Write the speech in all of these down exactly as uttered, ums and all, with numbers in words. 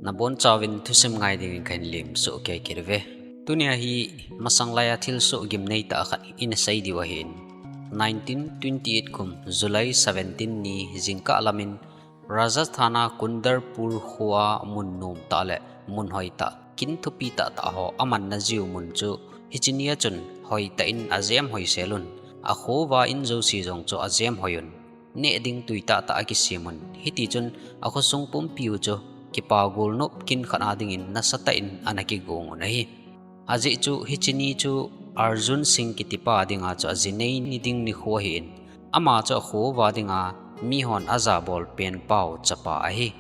Nabonchauvin thusim ngai dingin kahin lemsuh kei kit uve. Tunia hi masang laiya thilsoh gimnei tah khat ina sei diu ahin. Nineteen twenty-eight kum July seventeen ni jingkah lamin Rajasthan a Kundalpur khoa mun nom tah le mun hoi tah, kin thupi tah tah ho amanna jiu mun chu hiche nia chun hoitah in ajem hoisel un, akho uva in jouse jong chu ajem hoi un, neh ding tui tah tah akisem un, hiti chun akhosung pumpi u chu kipa golnop kin khat a dingin nasatah in ana kigong un ahi. Ajeh chu hiche ni chu Arjun Singh kitipa dinga chu ajinei ni ding nikho ahin, ama chu akho uva dinga mihon ajabol penpau chapa ahi.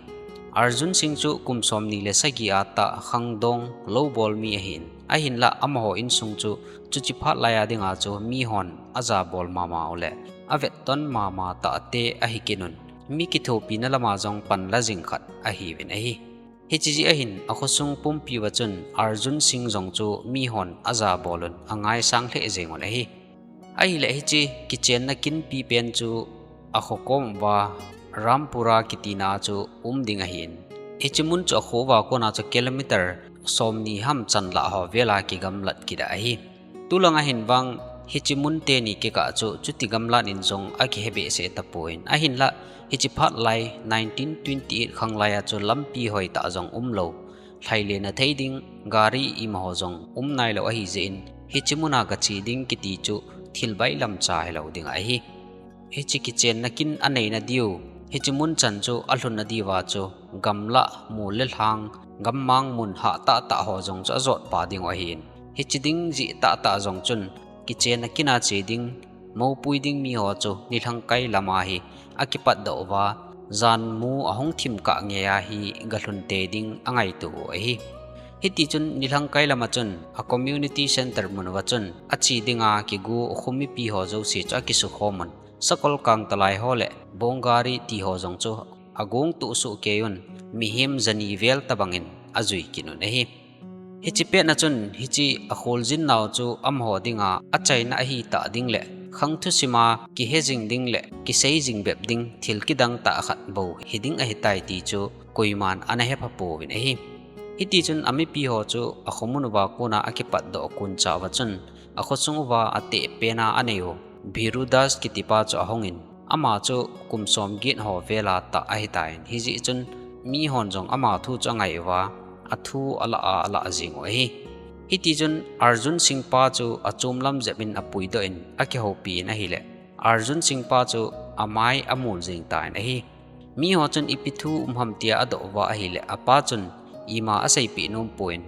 Arjun Singh chu kum somni le sagi a tah khangdong loubol mi ahin, ahinlah amaho insung chu chuche phat laiya dinga chu mihon ajabol mama u le avetton mama tah te ahi kit un, mi kithopina lama jong panla jing khat ahiuvin ahi. Hiche jeh ahin akhosung pumpi uva chun Arjun Singh jong chu mihon ajabol un, angaisang lheh jeng un ahi. Ahileh hiche kichenna kin pipen chu akho kom uva Rampura kitina chu um ding ahin, hiche mun chu akho uva kona chu kilometer somni ham chanlah ho vela kigamlat kit ahi. Tulanga hin vang hiche mun teni kikah chu chuti gamlat in jong akihe behseh tapon, ahinlah hiche phat lai nineteen twenty-eight khanglaiya chu lampi hoitah jong umlou, lhailena thei ding gari imaho jong um nailou ahijeh in, hiche muna gache ding kiti chu thil bailamcha hilou ding ahi. Hiche kichenna kin aneina diu, hiche mun chan chu alhunna diuva chu gamlah, mol le lhang, gammang mun hah tahtah ho jong chu ajotpa dingu ahin, hiche ding jeh tahtah jong chun kichenna kin a che ding, moupui ding miho chu nilhangkai lama hi akipatdoh uva, janmu ahung thim kah ngeiya hi galhun tei ding angaito u ahi. Hitichun nilhangkai lama chun a community centre mun uva chun ache dinga kigo ukho mipi ho jouse chu akisukhom un, sakol kangtalai ho le bonggari ti ho jong chu agong tohsoh kei un, mihem jani vel tobangin ajui kit un ahi. Hiche petna chun hiche akholjin nau chu amaho dinga achaina ahitah ding le khang thusima kihe jing ding le kisei jing bep ding thil kidang tah khat bou hiding ahitai ti chu koiman ana hepha pouvin ahi. Hitichun amipi ho chu akhomun uva kona akipatdoh koncha uva chun akhosung uva atehpena anei u Bhirudas kitipa chu ahungin, ama chu kum somget ho vela tah ahitan, hijeh chun mihon jong ama thu chu angai uva, athu alah a alah jing u ahi. Hitichun Arjun Singh pa chu achom lam jep in apuidoh in akihoupi in ahile, Arjun Singh pa chu amai amul jeng tan ahi. Miho chun ipi thu um ham tia adoh uva ahile, apa chun ima aseipeh nompon,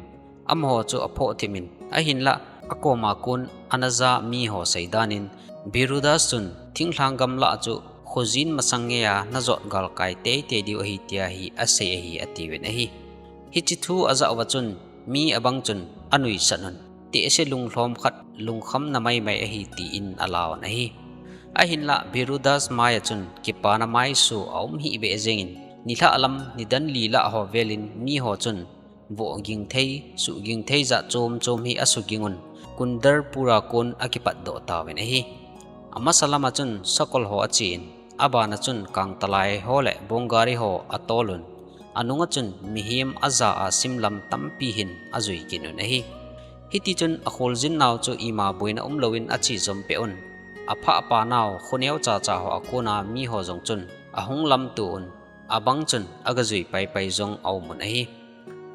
amaho chu aphoh thim in, ahinlah akoma kon ana ja miho seidan in, Bhirudas chun thinglhang gamlah chu khojin masang ngeiya najot galkai teitei diu ahi tia hi asei ahi atiuvin ahi. Hiche thu ajah uva chun mi abang chun anuisat un, tehse lunglhom khat lungkhamna maimai ahi tin alauvin ahi. Ahinlah Bhirudas maiya chun kipana maiso aum hihbeh jengin, nilhah lam nidan li lah ho velin miho chun voh ging thei, suh ging thei jat chom chom hi asuging un, Kundalpur a kon akipatdoh tauvin ahi. Amasa lama chun sakol ho achen, abana chun kangtalai ho le bonggari ho atol un, anunga chun mihem aja a simlam tampi hin ajui kit un ahi. Hitichun akholjin nau chu ima boina umlouvin ache jompeh un, aphah apa nau khoneo chacha ho akona miho jong chun ahung lamto un, abang chun agajui paipai jong aum un ahi.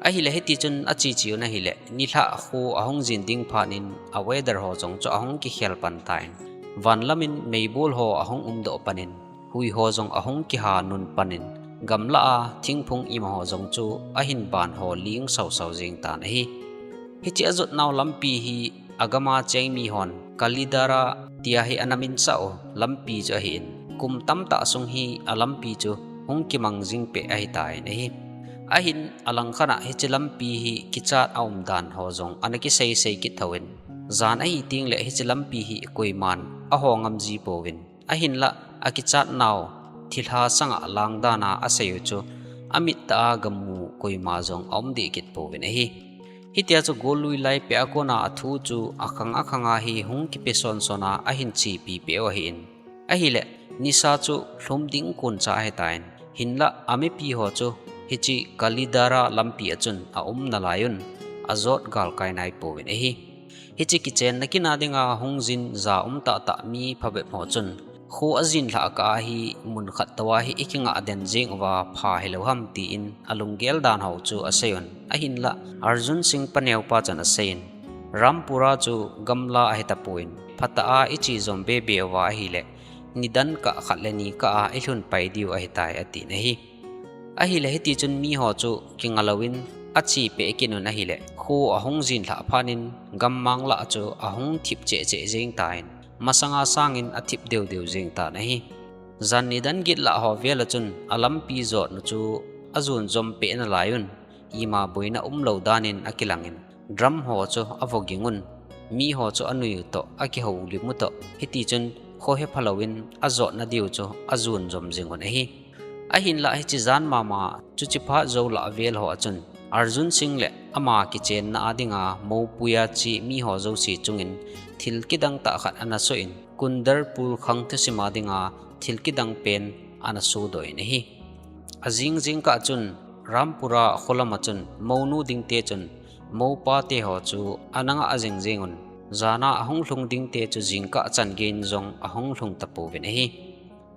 Ahile hitichun ache che un ahile, nilhah kho ahung jin ding phat in a weather ho jong chu ahung kikhel pan tan, van lamin meibol ho ahung umdoh panin, hui ho jong ahung kiha nun panin, gamlah a thingphung imaho jong chu ahin ban ho ling sausau jeng tan ahi. Hiche ajot nau lampi hi agama cheng mihon Kalidara tia hi ana minsah u lampi chu ahin, kum tamtah sung hi alampi chu hung kimang jing peh ahitan ahi. Ahin alangkhat a hiche lampi hi kichat aumdan ho jong ana kiseisei kit thouvin, jan ahi tengle hiche lampi hi koiman aho ngam ji pouvin, ahinlah akichat nau thilha sanga langdan a asei u chu amit tah a gamu koima jong aum deh kit pouvin ahi. Hitia chu gollui laipeh a kona athu chu akhang akhanga hi hung kipe sonson a ahin chepi peh u ahin, ahile nisa chu lhum ding koncha ahitan, hinlah amipi ho chu hiche Kalidara lampi a chun aum nalaiyun, ajot galkai naipouvin ahi. Hiche kichenna kit a dinga hung jin ja um tahtah mi phabep ho chun, kho ajin lhah kah a hi mun khat tou a hi ikingah den jeng uva pha hilou ham tin alunggel dan ho chu aseiyun. Ahinlah Arjun Singh paneopa chun aseiyin, Rampura chu gamla ahitapon, phatah a iche jom bebe uva ahileh, nidan kah khat le ni kah a ilhun pai diu ahitai atin ahi. Ahileh hitichun miho chu kingalouvin ache peh kit un ahileh, kho ahung jin lhah phat in gammang lah chu ahung thip cheh cheh jeng tan, masanga sangin athip deu deu jeng tan ahi. Jan nidan get lah ho vel a chun alampi jotnu chu ajon jom peh nalaiyun, ima boina umlou dan in akilangin, drum ho chu avo ging un, miho chu anui u toh, akihoulim u toh, hitichun kho hepha louvin ajotna diu chu ajon jom jing un ahi. Ahinlah hiche jan mama chuche phat jou lah vel ho a chun, Arjun Singh le ama kichenna a dinga moupui a che miho jouse chungin thil kidang tah khat ana soh in, Kundarpur khang thusim a dinga thil kidang pen ana sodoh in ahi. Ajing jingkah chun Rampura kho lam a chun mounu dingte chun moupa te ho chu ana ngah jing jing un, jan a ahung lhung dingte chu jingkah chan geiyin jong ahung lhung tapouvin ahi.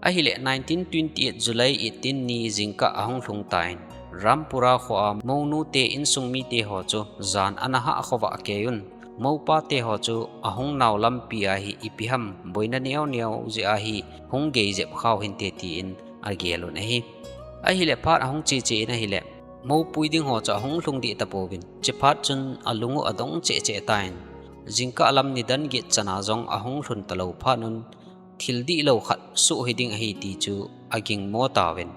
Ahileh nineteen twenty-eight July eighteen ni jingkah ahung lhung tan, Rampura kho a mounu te insung mite ho chu jan ana hah khovah keiyun, moupa te ho chu ahung nau lampi a hi ipi ham boina neo neo jeh a hi hung gei jep khau hinte tin agel un ahi. Ahileh phat ahung che che in ahileh, moupui ding ho chu ahung lhung deh tapouvin, chuphat chun alung u adong cheh cheh tan, jingkah lam nidan get chan a jong ahung lhun talou phat un, thil dihlou khat soh hiding ahi ti chu agingmo tauvin,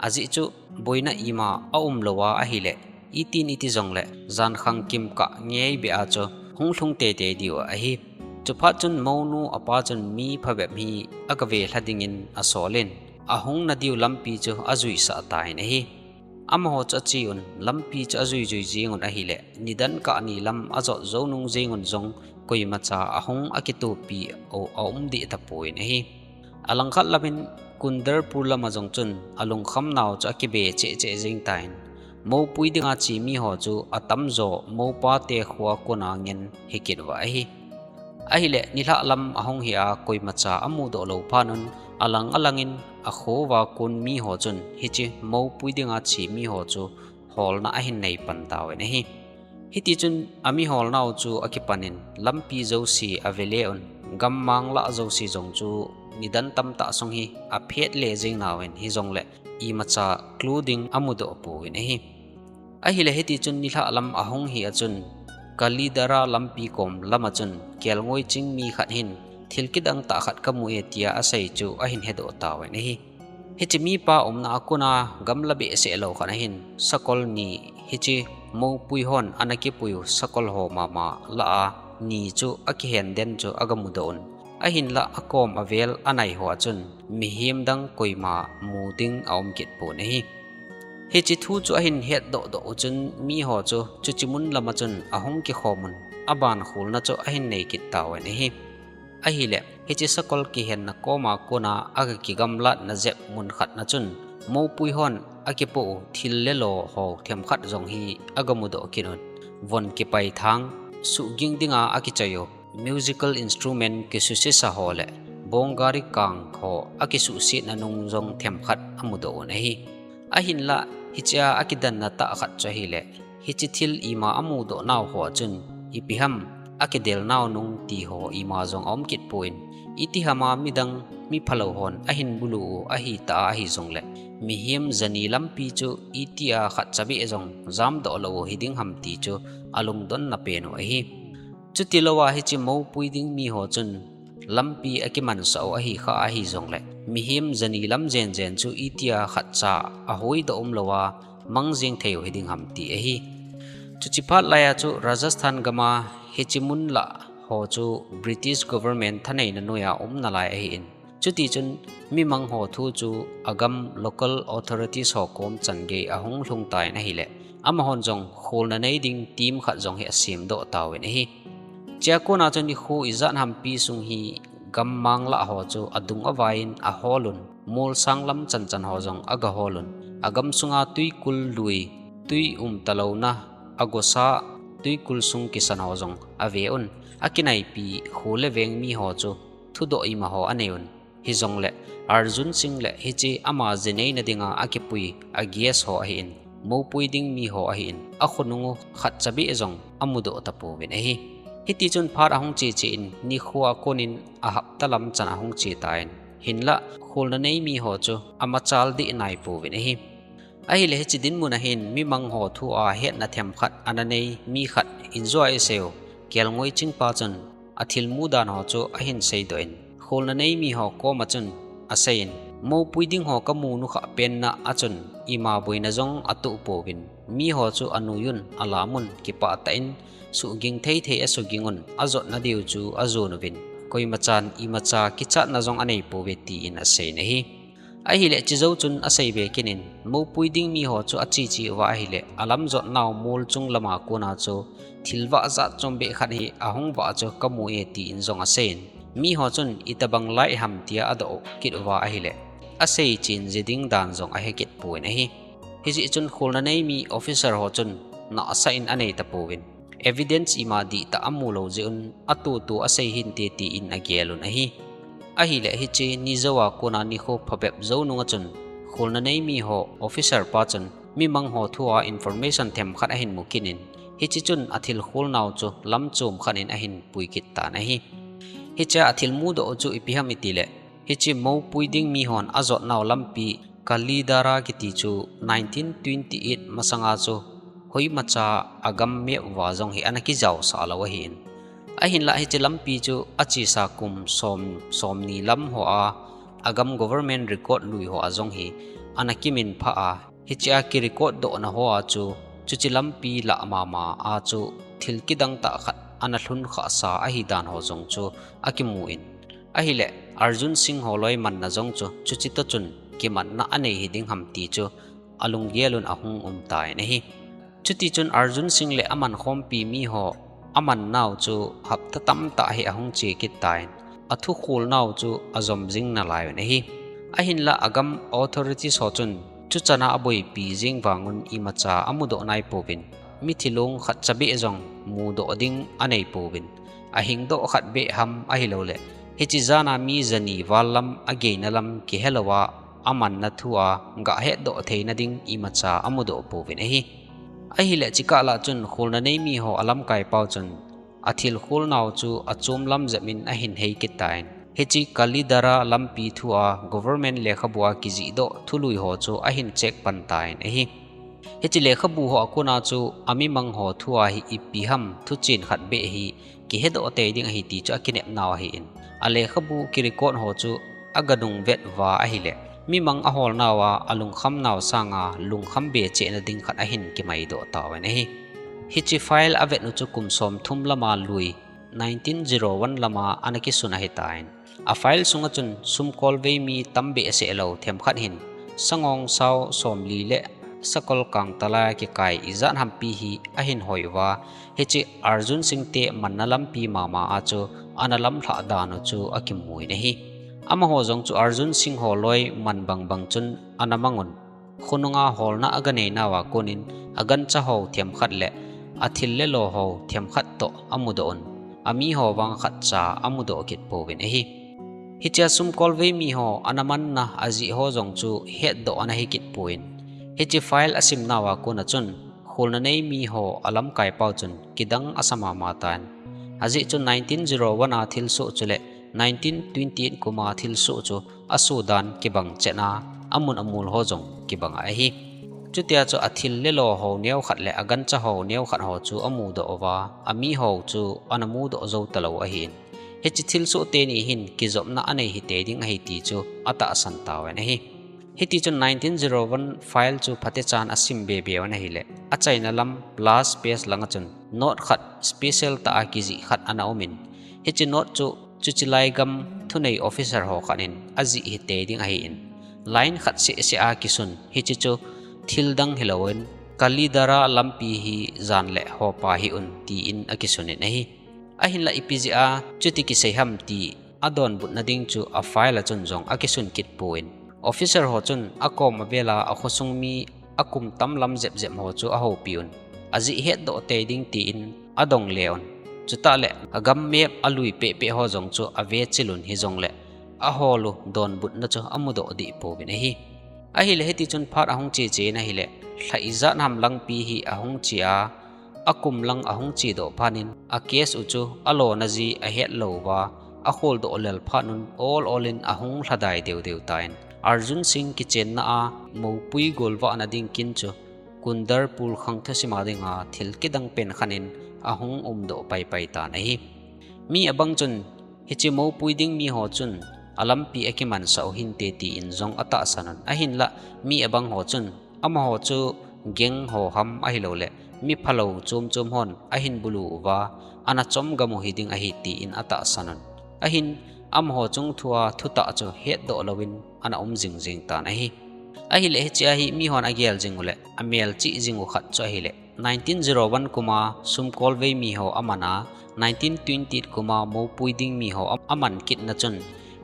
ajeh chu boina ima aumlou a ahileh, itin iti jongleh jan khang kimkah ngei beh a chu hung lhung teitei diu ahi. Chuphat chun mounu apa chun mi phabep hi agave lha dingin asolin, ahung nadiu lampi chu ajuisah tan ahi. Amaho chu ache un, lampi chu ajui jui jing un ahileh, nidan kah ni lam ajot jou nung jing un jong koimacha ahung akitopi u aum deh tapouvin ahi. Alangkhat lamin Kundarpur lam a jong chun alungkham nau chu akibe cheh cheh jing tan, moupui dinga che miho chu atamjo moupa te kho a kon a ngen hikit uva ahi. Ahileh nilhah lam ahung hi a koimacha amudoh lou phat un, alang alangin akho uva kon miho chun hiche moupui dinga che miho chu holna ahin nei pan tauvin ahi. Hitichun amiholnau chu akipanin lampi jouse avele un, gammang lah jouse jong chu nidan tamtah sung hi aphet le jing nauvin hijongleh imacha clue ding amudoh pouvin ahi. Ahileh hitichun nilhah lam ahung hi a chun, Kalidara lampi kom lam a chun kelngoi ching mi khat hin thil kidang tah khat kamu e tia asei chu ahin hedoh tauvin ahi. Hiche mipa umna a kon a gamla behseh lou khat ahin sakol ni, hiche moupui hon ana kipui u sakol ho mama lah a ni chu akihen den chu agamudoh un, ahinlah akom avel anai ho a chun mihem dang koima mu ding aum kit pon ahi. Hiche thu chu ahin hetdoh doh u chun miho chu chuche mun lam a chun ahung kikhom un, aban kholna chu ahin nei kit tauvin ahi. Ahileh hiche sakol kihenna kom a kon a aga kigamlatna jep mun khat na chun moupui hon akipoh u thil le lo ho themkhat jong hi agamudoh kit un, von kipai thang, suhging dinga akichoi u musical instrument kisuse sa ho le bonggari kang ho akisuhsetna nung jong themkhat amudoh un ahi. Ahinlah hichea akidanna tah khat chu ahileh, hiche thil ima amudoh nau ho a chun ipi ham akidel nau nung ti ho ima jong aum kit pon, itihama midang miphalou hon ahin bulu u ahitah a ahijongleh, mihem jani lampi chu itia khatcha beh jong jamdoh lou u hiding ham ti chu alungdonna pen u ahi. Chutilouva hiche moupui ding miho chun lampi akimansah u ahikhah ahijongleh, mihem jani lam jen jen chu itia khatcha ahoidoh umlouva mang jeng thei u hiding ham ti ahi. Chuche phat laiya chu Rajasthan gam a hiche mun lah ho chu British government thaneina noiya um nalai ahin, chutichun mimang ho thu chu agam local authorities ho kom changei ahung lhung tan ahileh, amahon jong kholna nei ding team khat jong hi asemdoh tauvin ahi. Chea kona chu nikho ijat hampi sung hi gammang lah ho chu adung avaiyin ahol un, molsang lam chanchan ho jong agahol un, agam sunga tuikul lui, tui umtalouna, agosa tuikul sung kisan ho jong ave un, akinaipi kho le veng mi ho chu thudoh ima ho anei un. Hijongle Arjun Singh le hiche ama jinei nadinga akipui a guest ho ahin, mopui ding mi ho ahin, akhonung u khatcha beh jong amudoh tapouvin ahi. Hitichun phat ahung cheche in nikho a konin ahapta lam chan ahung che tan, hinlah kholna nei mi ho chu amachal deh naipouvin ahi. Ahile hiche dinmun ahin mimang ho thua hetna themkhat ana nei mi khat injoa iseiu, kelngoi chingpa chun athilmu dan ho chu ahin seidoh in, kholna nei mi ho koma chun aseiyin, mopui ding ho kamu nukha penna a chun ima boina jong atoh pouvin, mi ho chu anuiyun alamun kipah tah in suhging theithei asugingun, ajotna diu chu ajon uvin, koimachan imacha kichatna jong anei pouve tin aseiyin ahi. Ahile chejou chun asei be kinin, mopui ding mi ho chu acheche uva ahile, alam jotnau mol chung lama kona chu thil vah jat chombeh khat hi ahung vah chu kamu e tin jong aseiyin, mi ho chun itobang lai ham tia adoh kit uva ahile, asei chen ji ding dan jong ahe kit pouvin ahi. Hijeh chun kholna nei mi officer ho chun nahsah in anei tapouvin, evidence ima dihtah amu lou jeh un atutu asei hinte tin agel un ahi. Ahile hiche ni jouva kona nikho phabep jou nunga chun kholna nei mi ho officer pa chun mimang ho thua information themkhat ahin mu kit in, hiche chun athil kholnau chu lam chom khat in ahin pui kit tan ahi. Hichea athil mudoh u chu ipi ham itile, hiche mopui ding mi hon ajotnau lampi Kalidara kiti chu nineteen twenty-eight masanga chu hoimacha agam meh uva jong hi ana kijaosah lou ahin. Ahinlah hiche lampi chu achesa kum som, somni lam hoa agam government record lui hoa jong hi ana kiminphah a, hichea kirecord dohna hoa chu chuche lampi lah mama a chu thil kidang tah khat ana lhun khahsa ahidan ho jong chu akimun. Ahile Arjun Singh ho loi manna jong chu chuche toh chun kimatna anei hiding ham ti chu alunggel un ahung um tan ahi. Chutichun Arjun Singh le amankhompi mi ho amannau chu hapta tamtah hi ahung che kit tan, athukholnau chu ajom jing nalai un ahi. Ahinlah agam authorities ho chun chuchana aboipi jeng vangun imacha amudoh naipouvin, mithi long khatcha beh jong mudoh ding anei pouvin, ahingdoh khat beh ham ahilouleh hiche jana mi jani val lam ageina lam kihelouva amanna thua gah hetdoh theina ding imacha amudoh pouvin ahi. Ahile chukah lah chun kholna nei mi ho alamkai pau chun athil kholnau chu achom lam jep in ahin hei kit tan, hiche Kalidara lampi thua government lekhabua kijihdoh thului ho chu ahin check pan tan ahi. Hiche lekhabu hoa kona chu amimang ho thua hi ipi ham thuchen khat beh hi kihedoh tei ding ahi ti chu akinepnau ahin, alekhabu kirecord ho chu aganung vet uva ahile, mimang aholnauva alungkhamnau sanga lungkham be chehna ding khat ahin kimaidoh tauvin ahi. Hiche file avet u chu kum somthum lama lui, nineteen zero one lama ana kisun ahitan, afile sunga chun sumkolvei mi tambehseh lou themkhat hin sangong sao somli le sakol kangtalai kikai ijat hampi hi ahin hoi uva, hiche Arjun Singh te manna lampi mama a chu ana lamlhah dan u chu akimun ahi. Amaho jong chu Arjun Singh ho loi man bangbang chun ana mangun, khonunga holna aganeinauva konin agancha ho themkhat le athil le lo ho themkhat toh amudoh un, amiho vang khatcha amudoh kit pouvin ahi. Hichea sumkolvei mi ho ana manna ajeh ho jong chu hetdoh ana hikit pouvin, hiche file asimnauva kona chun kholna nei mi ho alamkai pau chun kidang asa mama tan, ajeh chun nineteen zero one a thilsoh chule nineteen twenty-eight kuma thilsoh chu asoh dan kibang cheh a, amun amol ho jong kibang ahi. Chutia chu athil le lo ho neokhat le agancha ho neokhat ho chu amudoh uva, amiho chu ana mudoh jou talou ahin, hiche thilsoh teni hin kijopna anei hitei ding ahi ti chu atahsan tauvin ahi. Hitichun nineteen zero one file chu phatechan asim bebe un ahile, achaina lam last page langa chun note khat special tah a kijih khat ana umin, hiche note chu chuche lai gam thunei officer ho khat in ajih hitei ding ahin, line khat sehseh a kisun, hiche chu thildang hilouvin Kalidara lampi hi jan le hopa hih un tin akisunin ahi. Ahinlah ipi jeh a chuti kisei ham ti adonbutna ding chu afile a chun jong akisun kit pouvin, Officer ho chun akom avela akhosung mi akum tam lam jep jep ho chu ahoupi un, ajih hetdoh tei ding tin adong le un. Chutah le agam map alui pehpeh ho jong chu avechil un, hijongle ahol u donbutna chu amudoh dih pouvin ahi. Ahile hiti chun phat ahung cheche in ahile, lha ijat ham langpi hi ahung che a, akum lang ahung chedoh phat in a case u chu alona ji ahet lou uva, akholdoh lel phat un ol ol in ahung lhadai deu deu tan, Arjun Singh kichenna a mopui golvahna ding kin chu Kundarpur khang thusim a dinga thil kidang pen khat in ahung umdoh paipai tan ahi. Mi abang chun hiche mopui ding mi ho chun alampi akimansah u hinte tin jong atahsan un. Ahinlah mi abang ho chun amaho chu gang ho ham ahilouleh mi phalou chom chom hon ahin bulu uva, ana chom gam u hiding ahi tin atahsan un. Ahin amaho chung thua thutah chu hetdoh louvin ana um jing jing tan ahi. Ahile hiche a hi mi hon agel jing uleh amel chih jing u khat chu ahile, nineteen zero one kuma sumkolvei mi ho aman a, nineteen twenty eight kuma mopui ding mi ho am-, aman kitna chun,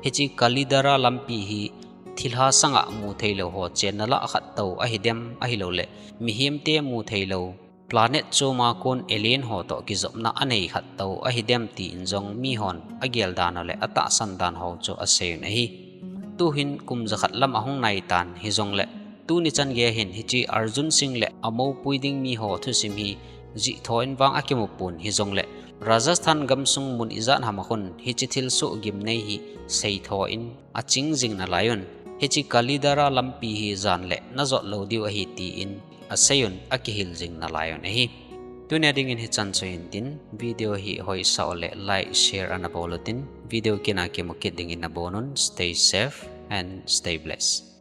hiche Kalidara lampi hi thilha sanga mu theilou ho chenna lah khat tou ahidem ahilouleh, mihemte mu theilou planet choma kon alien ho toh kijopna anei khat tou ahidem tin jong mi hon agel dan u le atahsan dan ho chu asei un ahi. Tuhin kum jakhat lam ahung nai tan, hijongle tuni chan gei hin hiche Arjun Singh le amopui ding mi ho thusim hi jih tho in vang akimu pon, hijongle Rajasthan gamsung mun ijat ham a khun hiche thilsoh gimnei hi sei tho in aching jing nalai un, hiche Kalidara lampi hi jan le najot lou diu ahi tin asei un, akihil jing nalai un ahi. Tunia dingin hichan chu hintin, video hi hoisah uleh like, share ana bol utin, video kin a kimu kit dingin nabon un. Stay safe and stay blessed.